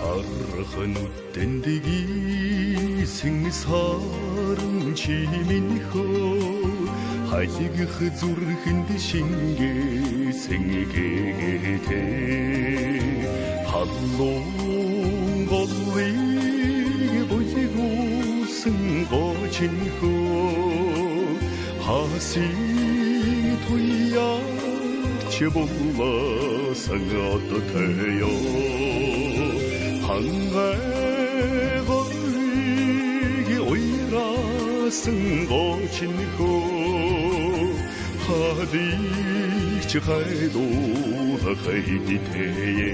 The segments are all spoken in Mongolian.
Хархан үдэндгийсэн саран чиминхөө халигх зүрхэнд шингээсэн гээтэй халуун голыг бүлгүүлсэн гочинхөө хасын туяач булсан одтой хангай голыг уйрасан гочинхөө хадич хайдуулах хайдтэй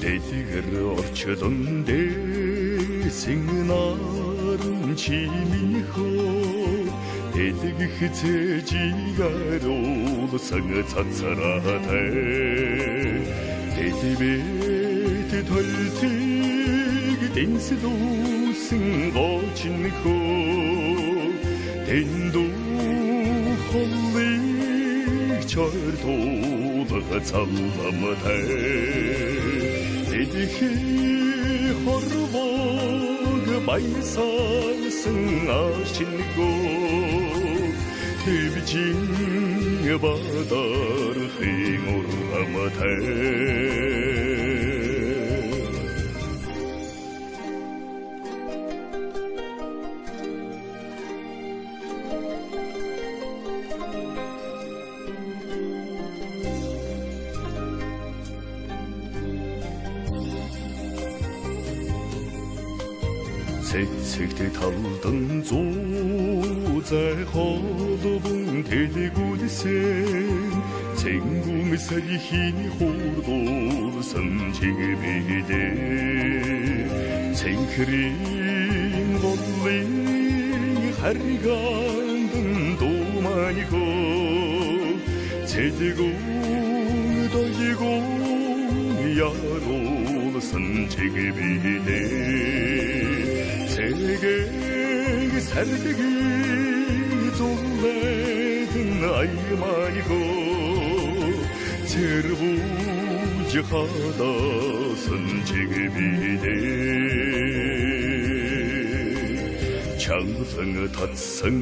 дэлгэр орчлон дээсэн наран чиминхөө дэлгэх цэжигаруулсан цацраатай дэлбэт төлтийг дэнслүүсэн гочинхөө тэндүү холлыг чойртуулах цалламтай дэлхий хорвог баясалсан ашинхөө тэвжин бадархын ургамтай. Цэцэгтэй талдан зүүзай холбон дэлгүүлсэн цэнгүм саяхийн хурдуулсан чиглэлээ цэнхрийн голын харгандан думанихоо цэлгүн долгон яруулсан чиглэлээ 세계 살기 졸래든 아이만이고 제르부지 하다선 지급이네 장성 татсан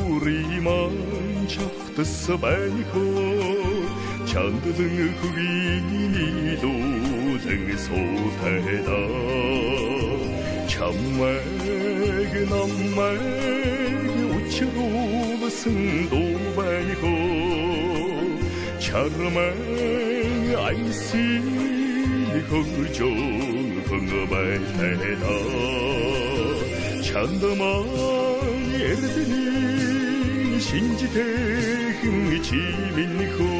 хуриман чахтас байхо чандлан хөгийн дүүлэн суудайда чамайг намайг учруулсан дуу чармай айсын хөгжөөн хөнгөбайтайда чандман эрдэнийн шинжтэйхэн чиминхөө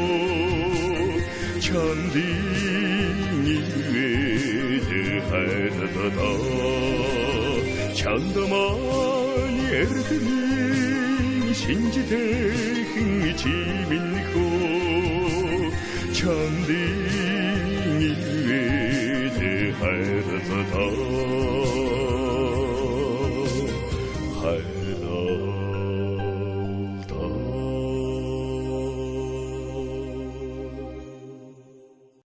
чандын ивэд хайрдаа чандман эрдэнийн шинжтэйхэн чиминхөө чандын ивэд хайрдаа.